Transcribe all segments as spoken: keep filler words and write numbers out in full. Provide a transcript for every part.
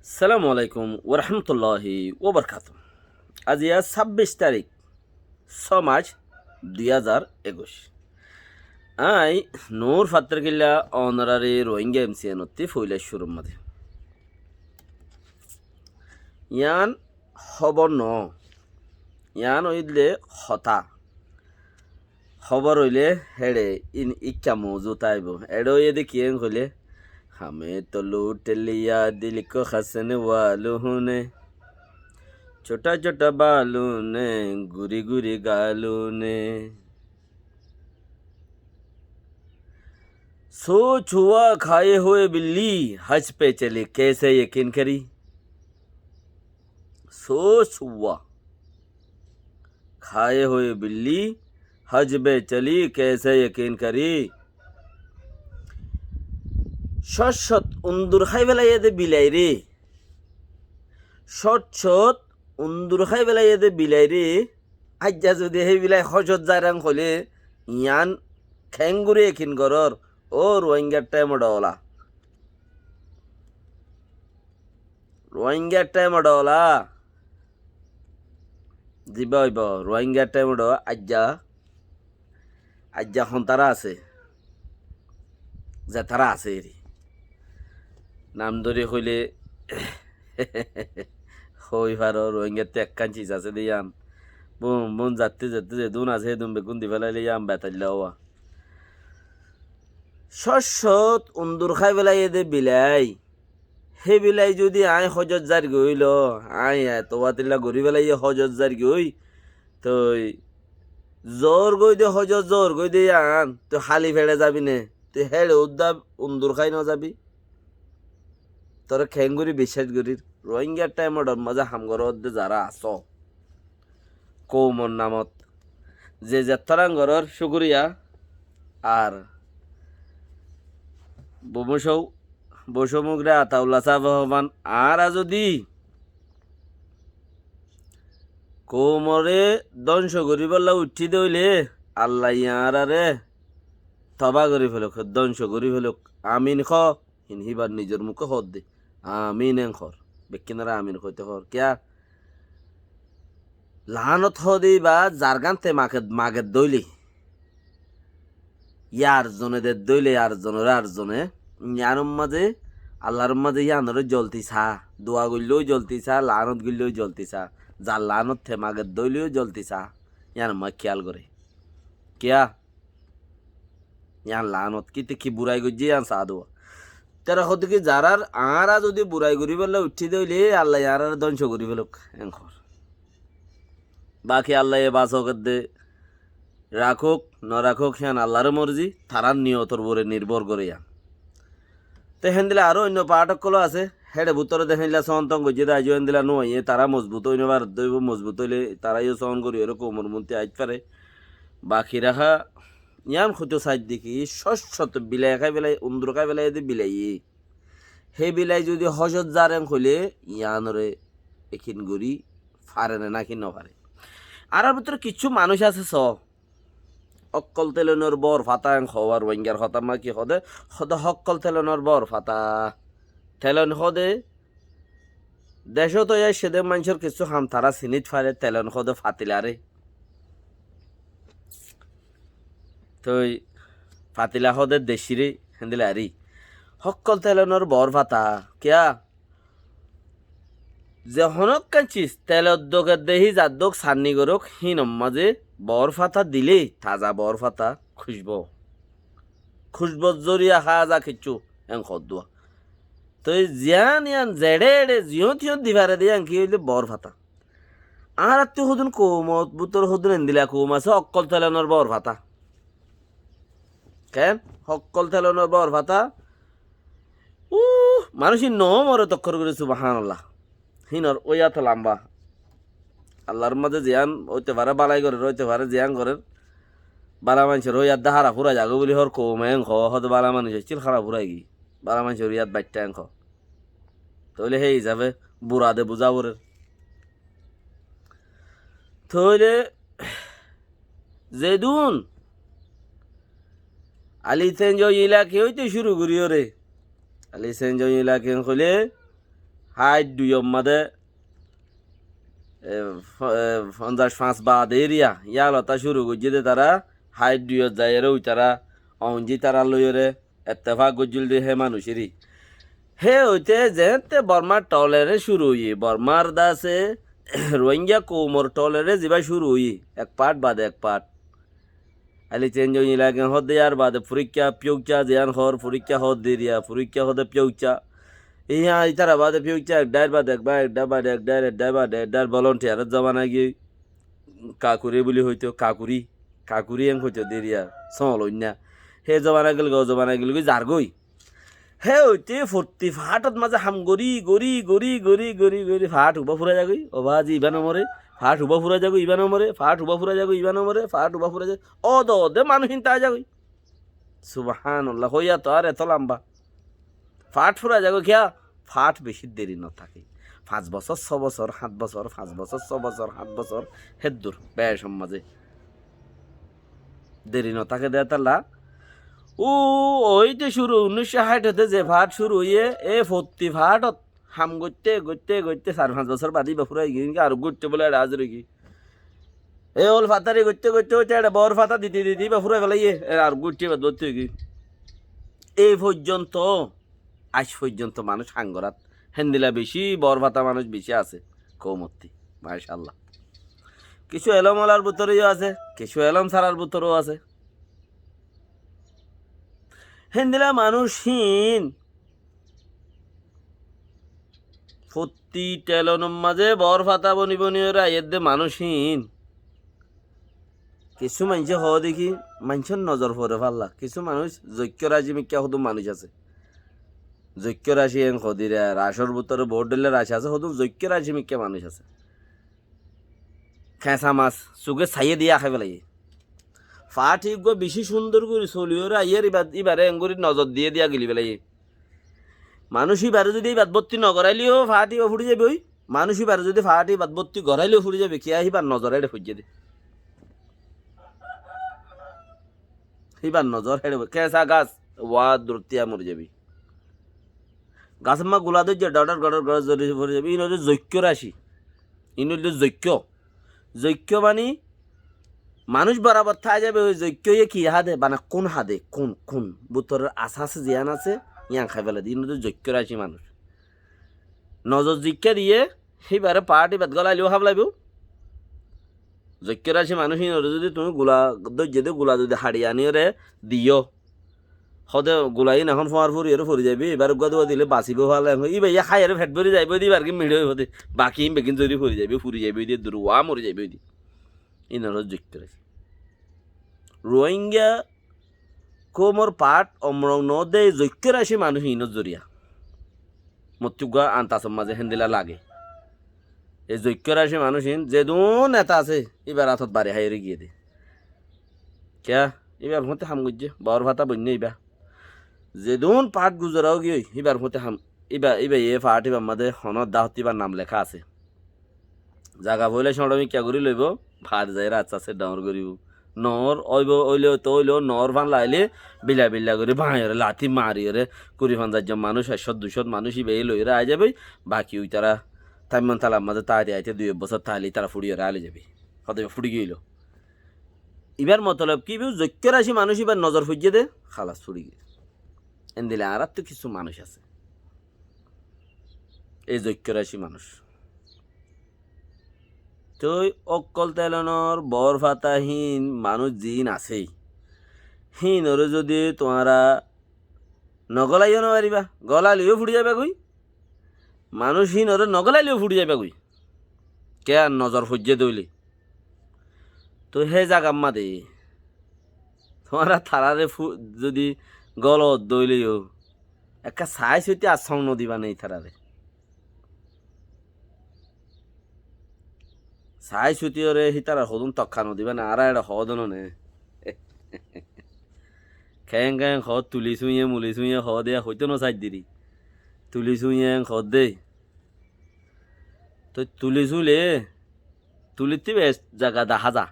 Assalamu alaikum warahmatulláhi wabarakátuhu. Aijja sábbic tarík, só mac, dui házar ekuic. Aññí Nur Fattar Killa, onorari Rohingya M C N ottú foila cúrur mazé. Yián hóbor noó. Yián óilde hotá. Hóbor óile héçe in ikká mouzu táibo. Eçé óiye dé kiyé hoilé, "Háme to lút liya dil ko hasne walon ne, chota chota balon ne, guri guri galon ne." سوچ ہوا کھائے ہوئے بلی حج پہ چلی کیسے یقین کری؟ سوچ ہوا کھائے ہوئے بلی حج پہ چلی کیسے یقین کری؟ Cót cót undur hái félaiye dé bilaire. Cót cót undur hái félaiye dé bilaire. Aijja zodi hé bilai hójot zair hoilé, yián keéngori ekin gorór, ó Rohingya thaimor dhola. Rohingya thaimor dhola. Zibá óibo, Rohingya thaimor dhola, aijja, aijja hontará asé, zetará asé eri. Nam dóri hoilé hoi faro, Rohingyattú ekkán cis asé dé yián. Bun, bun, zatte zatte zedún asé, edún beggún di félailé yián betailla ówa. Cót cót undur hái félaiye dé bilai. Hé bilai zodi aññí hójot zair goi óilo, aññí eto watilla gorí félaiye hójot zair goi, toi zor goi dé hójot zor goi dé yián, toi háli feçe zabi né? Toi héçe uddá undur hái no zabi? Toré keéngori biccác gorir? Rohingya thaimor dhola mazé ham goródde zará asó, koumor namot ze zettóran gorór cúkuriya. Ar bumúcou, bumúcou mugre Ataulla sáfe hoibán, añára zodi koumoré dónco goríbolla uiththí dé óile, Allaye añáráre tobá gorí felók, dónco gorí felók. Amin hoó. Hín híbar nizor muké hoódde. Amin en hoór. Bekkúnore amin hoité hoór. Kiyá? Laánot hoóde íba zargán te maget, maget dóile. Yar zone de dóile, ar zonore ar zone. Yiánor mazé, Allar mazé yiánore zolti saá. Dua goillé yó zolti saá, laánot goillé yó zolti saá. Zar laánot te maget dóile yó zolti saá. Yiánor mazé kiyál goré. Kiyá? Yián laánot, ki te ki burai goijjé yián saá dé. Tara hoódde ki, zarár añára zodi burai goríbolla uiththí dé óile, Allaye añáráre dónco gorí felók, en hoór. Baki Allaye basok edde rakók, no rakók, yián Allar morzi, tarár niyotor uore nirbór goré yián. Te héndilla aró oinno paáth ókkol ó asé, héçe bútore de héndilla sóon-toon goijjé de, aijjó héndilla no óiye, tará mozbut ói no faredde óibo, mozbut óile tará yó sóon gorí ore koumor muúntu aái fare. Baki raká, yián hoitó saidde ki, cót cót bilai hái felai, undur hái felai de bilaiye. Hé bilai zodi hójot zair hoilé, yiánore ekin gorí fare né náki no fare. Añárar bútore kissú manúic asé só, Ókkol telonor bor fata en hoó, ar Rohingyar hotá ma ki hoó de, hoó de ókkol telonor bor fata. Telon hoó de, decót ói aiccé de maincór kissú ham tará sinít fare, telon hoó de fatilaré. Toi fatila hoó de decíre, héndilla ar. Ókkol telonor bor fata, kiyá? Ze honókkan cis telor dók edde hí zaddók sanni gorók, híinor mazé bor fata dilé, taza bor fata, kúcbu. Kúcbur zoriya háa za kissú, en hoddúa. Toi ziyán yían zeçé eçé ziyót yót di fare de yían ki óilde bor fata. Añáráttu hodún koumot bútore hodún endila koum asé, ókkol telonor bor fata. Ken? Ókkol telonor bor fata. Uh, manúic no more tokkor gorí, subhánallah. Híinor óiya to lamba. Allar mazé ziyán óite fare, bálai gorer, óite fare, ziyán gorer. Bála maincór óiyat de hára fúrai zagói buli hoór koume en hoó, hoó de bála manúic accíl, hára fúrai giyé. Bála maincór óiyat baiththá en hoó. Tóile hé hísafe bura de buzá forer. Tóile zedún Ali Senjo ilake óite cúru goríyore. Ali Senjo ilake hoilé háit duiyot mazé, e, fo-, e, fonzaic fañs baade eriya, yálota cúru goijjé dé tará, háit duiyot zaiyeré uitará, ounjí tará loiyeré, ettefak goijjíl dé hé manúic eri. Hé óite zeéñtte Bormár tholeré cúru óiye, Bormár dase Ruáingga koumor tholeré zibá cúru óiye, ek part baade ek part. Aili chenj óiye lage hoódde yar baade furíkka, fiyóucca, ziyán hoór furíkka hoódde eriya, furíkka hoódde fiyóucca. Iyan ítara baade fiyóucca, ek dhair baade ek dhair, ek dhair baade ek dhair, ek dhair baade ek dhair, volunteer zobana giyói. Kakuri buli hoito, kakuri, kakuri en hoito deriya, sóñl oinna. He zobana gelgoi, o zobana gelgoi, zargoi. He hoite fottí faátot mazé ham gori, gori, gori, gori, gori, gori, faát uba fura zagoi, o bazi iba no more, faát uba fura zagoi, iba no more, faát uba fura zagoi, iba no more, faát uba fura zagoi, o do de manúic inta zagoi. Subhanallah, hoiya to ar eto lamba. Faát fura zagoi kiya? Faát beci deri no táke. Fañs bosór, só bosór, hát bosór, fañs bosór, só bosór, hát bosór, héddur, becór mazé. Deri no táke de talla. Ó, óite cúru, unnúiccó háit óite ze faát cúru óiye, e fottí faátot ham goitte, goitte, goitte, sair fañs bosór baade iba fura óigiyói, aró goitte bóle eçe házir óigiyói. E ól fatari goitte goitte goitte eçe boór fata dite dite iba fúrai félaiye, e ar goitte ibá dóitte óigiyoi. Ei foijjonto, aij foijjonto manúic hangorát. Héndilla bicí boór fata manúic bicí asé koumottí, macállah. Kissú elóm olar bútore yó asé, kissú elóm sárar bútore yó asé. Héndilla manúic híin fottí telonor mazé boór fata boni boni óre aiyér dé manúic híin. Kissú maincé hoó dé ki, maincór nozor fore falla. Kissú manúic zoikkó raci mikká hodún manúic asé. Zoikkó raci en hodire, racór bútore boór dhoilla raci asé, hodún zoikkó raci mikká manúic asé. Keñsa mas, suge saiyé diya hái félaiye. Faáti uggúa bicí cúndor gorí soliyóre aiyér ibá, ibáre engorí nozor diyé diya gili félaiye. Manúic ibáre zodi ibát bótti nogoráileyo faáti ibá furi zaiboi. Manúic ibáre zodi faáti ibát bótti goráileyo furi zaiboi. Kiyá híbar nozor éçe foijjé dé. Híbar nozor héçe foijjé. Keñsa gas, wa durottiya mori zaiboi. Gasór mazé gula dóijje, dhoçor dhoçor dhoçor zori fori zaibo. Iín óilde zoikkó raci. Iín óilde zoikkó. Zoikkó mani manúic borabor tái zaibo, oi zoikkóye ki há de, bana kún há de, kún, kún. Bútoror asás ziyán asé, yían hái félai de. Iín óilde zoikkó raci manúic. Nozor zikká diyé, híbare faáti ibát golaileyó há félaibo. Zoikkó raci manúic híinore zodi tuñí gula dóijje dé, gula zodi haçi aníyore diyó, hode gula híin ehón fúañr fúriyoré fori zaibi, ibáre uggúa duwa dile basibo fála ehón. Íba yá háiyore feth bóri zaibo de, íbar ki miçe óibo de. Baki híin beggín zori fori zaibo, furi zaibo de, duruwa mori zaibo de. Híinore zoikkó raci. Ruáingga koumor faát omrong noó de, zoikkó raci manúic híinor zoriya. Mottí uggúa antasor mazé héndilla lage. E zoikkó raci manúic híin zedún neta asé, íbar átot bari háiyore giyé de. Kiyá? Íbar fúañti ham goijjé, boór fata boinné íba. Zedún faát guzora óigiyoi, íbar fúañti ham, íba, íba ye faát íbar mazé honó dahot íbar nam leká asé. Zaga foóila cóñço mikká gorí loibó, faáti zaiyóre aste aste dhoóñr goríbo. Noór óibo, óile to óileyo noór fán lailé bila bila gorí báñiyore, lati mariyore, kuri fonzaic zon manúic, ekcót duicót manúic íbayé loiyóre aái zaiboi, baki uitará táimman talar mazé táite táite dui ek bosór táile ítara fúçiyore áli zaiboi. Hotá fúçi giyóilo. Ibár motolob ki? Ibá zoikkó raci manúic, ibár nozor foijjé dé, hálas fúçi giyé. Endilla añáráttu kissú manúic asé. Ei zoikkó raci manúic. Toi ókkol telonor boór fata híin manúic ziín asé, híinoré zodi tuáñra nogolaiyó nofaribá, golaileyó fuçi zaibá goi. Manúic híinoré nogolaileyó fuçi zaibá goi. Kiyá? Nozor foijjé dé óile. Toi hé zagar mazé tuáñra taráre fu-, zodi golot dóileyo, ekká saái sóiti asóng nodiba né ítararé. Saái sóiti óre hítarar hodún tokka nodiba né, añára eçe hoóde noné. Keén keén hoód, tuli súiye, muli súiye hoóde, hoitó nosaidde ri. Tuli súiye hoódde. Toi tuli súile, tulittí bec zaga dahá za.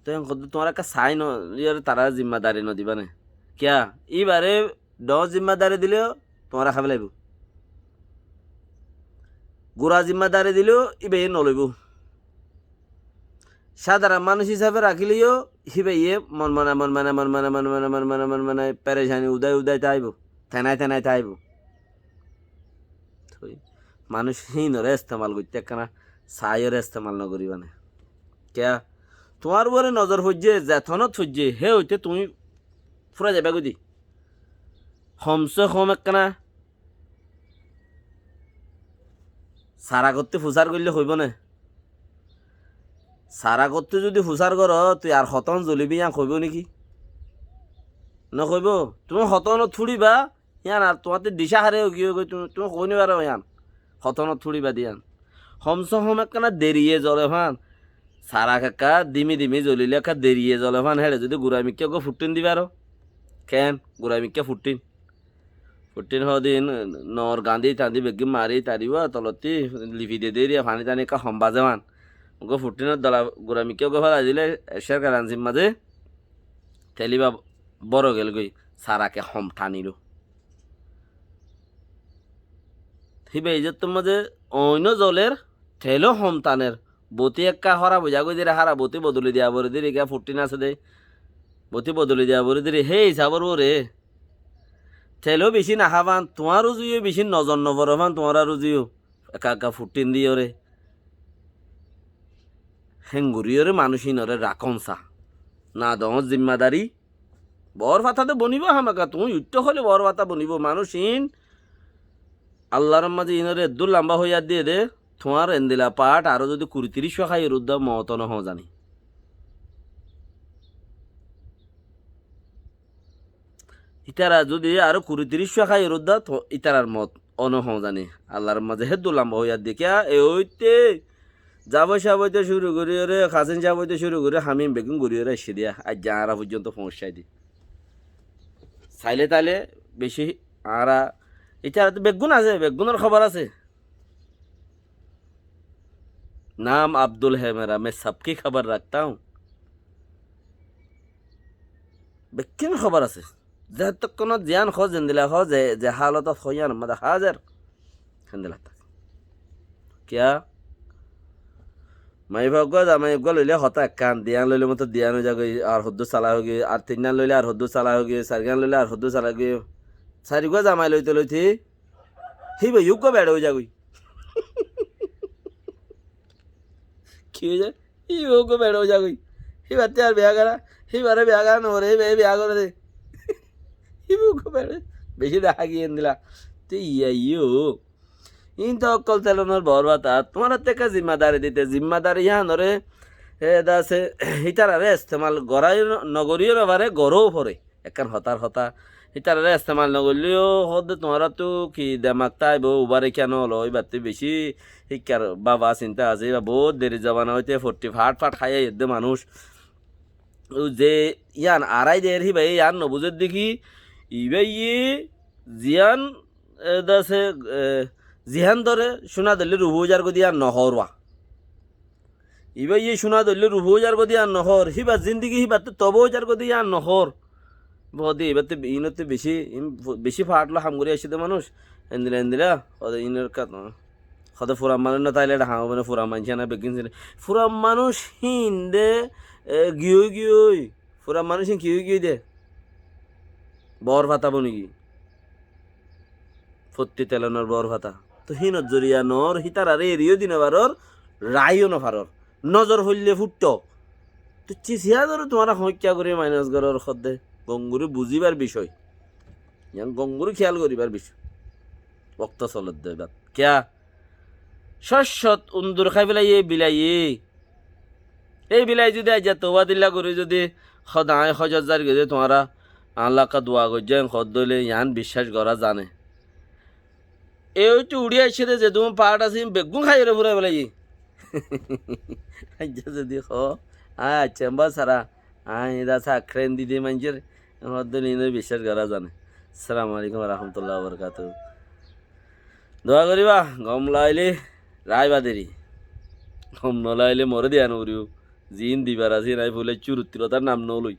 Toi en hoddé tuáñra ekká saái no, iyóre tará zimmadari nodiba né. Kiyá? Íbaré dhoóñr zimmadari dileyó tuáñra hái félaibo. Gura zimmadari dileyó íbayé noloibóu. Sádaron manúic hísafe rakíleyó híbayé mon mone, mon mone, mon mone, mon mone, mon mone, mon mone, perecani udái udái táibou, tenái tenái táibou. Toi manúic híinoré estemal goitté ekkána saáiyoré estemal nogoríbane. Kiyá? Tuáñr uore nozor foijjé, zetonót foijjé, hé óite tuñí fúrai zaibá goi dé. Homse hom ekkána sarakottí fusár goillé hoibó né? Sarakottí zudi fusár goró, tui ar hotón zolibí yían hoibó néki? Nohoibó. Tuñí hotónot fúçibá, yían ar tuáñttí dicá háre óigiyoi goi, tuñí, tuñí hoói nofaró yían. Hotónot fúçibá de yían. Homse hom ekkána deriye zole fán. Sarak ekká dimi dimi zolilé ekká deriye zole fán, héçe zudi gura mikká uggúa fuththín di faró. Keén? Gura mikká fuththín. Fuththín hoódin noor gañdí tañdí beggín mari tari uá tolottí lifi de deriya faní taní ekká hom bazé fán. Uggúa fuththínor dola gura mikká uggúa félai dilé, ecér keran zimma de, tel íba bóro gelgói, sarake hom taniló. Híba izzottor mazé oinó zoler, teló hom taner. Boti ekká hóraf ói zagói dé re, hára boti bodoli diya foré dé re, kiyá fuththín asé dé. Boti bodoli diya foré dé re, hé hísabor uore. Teló bicí nahá fán, tuáñr uzu yó bicí nozor noforé fán, tuáñra uzu yó. Ekka ekka fuththín diyoré. Héngoriyóre manúic íinoré rakón sa. Nadoóñr zimmadari. Boór fata de bonibóu hámaka, tuñí uiththó hoilé boór fata bonibóu. Manúic íin Allar mazé íinoré eddúr lamba hoiyar diyé dé, tuáñr endila paáth aró zudi kuri tiríc cúa háiyoré uddá moot nohoó zaní. Ítara zudi aró kuri tiríc cúa háiyoré uddá, to ítarar moot nohoó zaní. Allar mazé héddur lamba hoiyar diyé kiyá, e óite Zafar sáb óite cúru goríyoré, Kasim sáb óite cúru gorí, hamim beggún goríyoré aiccé diya, aijja añára foijjonto foóñiccái dé. Sailé tailé bicí añára, ítara to beggún asé, beggúnor hóbor asé. نام عبدل ہے میرا، میں سب کی خبر رکھتا ہوں. Beggúnor hóbor asé. Zetókkonot ziyán hoó, zendila hoó, ze, ze hálotot hoó, yíanor mazé házir. Héndila táke. Kiyá? Maiyafua eggúa, zamai eggúa loilé hotá ekkán, diyán loilé moto diyán ói zagói, ar hoddúr salak óigiyoi, ar tinnán loilé ar hoddúr salak óigiyoi, sairgán loilé ar hoddúr salak óigiyoi. Sairgúa zamai loite loite, híba eggúa beça ói zagói. Ki ói za? Híba eggúa beça ói zagói. Híbattú ar biya gorá, híbaré biya gorá noforé, híba, híba biya goré dé. Híba eggúa beça. Bicí dahá giyé endila. Te iyá iyó. Ín to ókkol telonor boór fata. Tuáñrattú ekká zimmadari dité, zimmadari yíanoré, e, dase, ítararé estemal gorá yó no, nogorí yó nofaré, goró foré. Ekkán hotár hotá. Ítararé estemal nogoillé yó hoódde tuáñrattú ki demak táibo, ubáre kiyá nólo, íbattú bicí híkkar báfa sinta asé, íba boóut deri zobana óite fottí fath fath háiya yedde manúic. Ó ze yían arái der híbaye yían nobuzédde ki, íbaye ziyán, e, dase, e, zihán dóre cúna dóille rufu óizar goi de yían nohoór wa. Íbaye cúna dóille rufu óizar goi de yían nohoór, híbar zíndigi híbattú tobá óizar goi de yían nohoór. Bóde íbattú, ínottú bicí, ín bicí faáthlo ham gorí aiccé de manúic. Endila, endila, hóde ínor kat, hóde furan manúic no táile eçé ham óibo né, furan maincé ná beggín sine. Furan manúic híinde, e, giyói giyói. Furan manúic híin ki ói giyói de? Boór fata boni giyói. Fottí telonor boór fata. Toi híinor zoriya noór, hítararé eriyó di nofaror, raáiyo nofaror. Nozor foille fúththo. Toi cis yíanoré tuáñra hoóñikka gorí mainos gorór hoódde. Gom gorí buzíbar bicói. Yían gom gorí kéyal goríbar bicói. Okto solodde íbat. Kiyá? Cóccot undur hái félaiye bilaye. Éi bilai zudi aijja toubá dilla gorí zudi hoó de aññí hójot zair goi de tuáñra añálla ekká dua goijjó, en hoódde óile yián biccác gorá zane. E óitu uçí aiccé de zedún paáth asé, ín beggún háiyoré fúrai félaiye. Aijja zudi hoó, aññí aiccám bá sára, aññí ida sá kren di de maincóre, en hoódde óile iín biccác gorá zane. Assalamu alaikum wa rahmatullahi wa barakatuhu. Dua goríba, gom laáile raáiba deri. Gom no laáile moré diya no foribó. Ziín dibar asé, aññí foila cúruttu hotár nam no loi.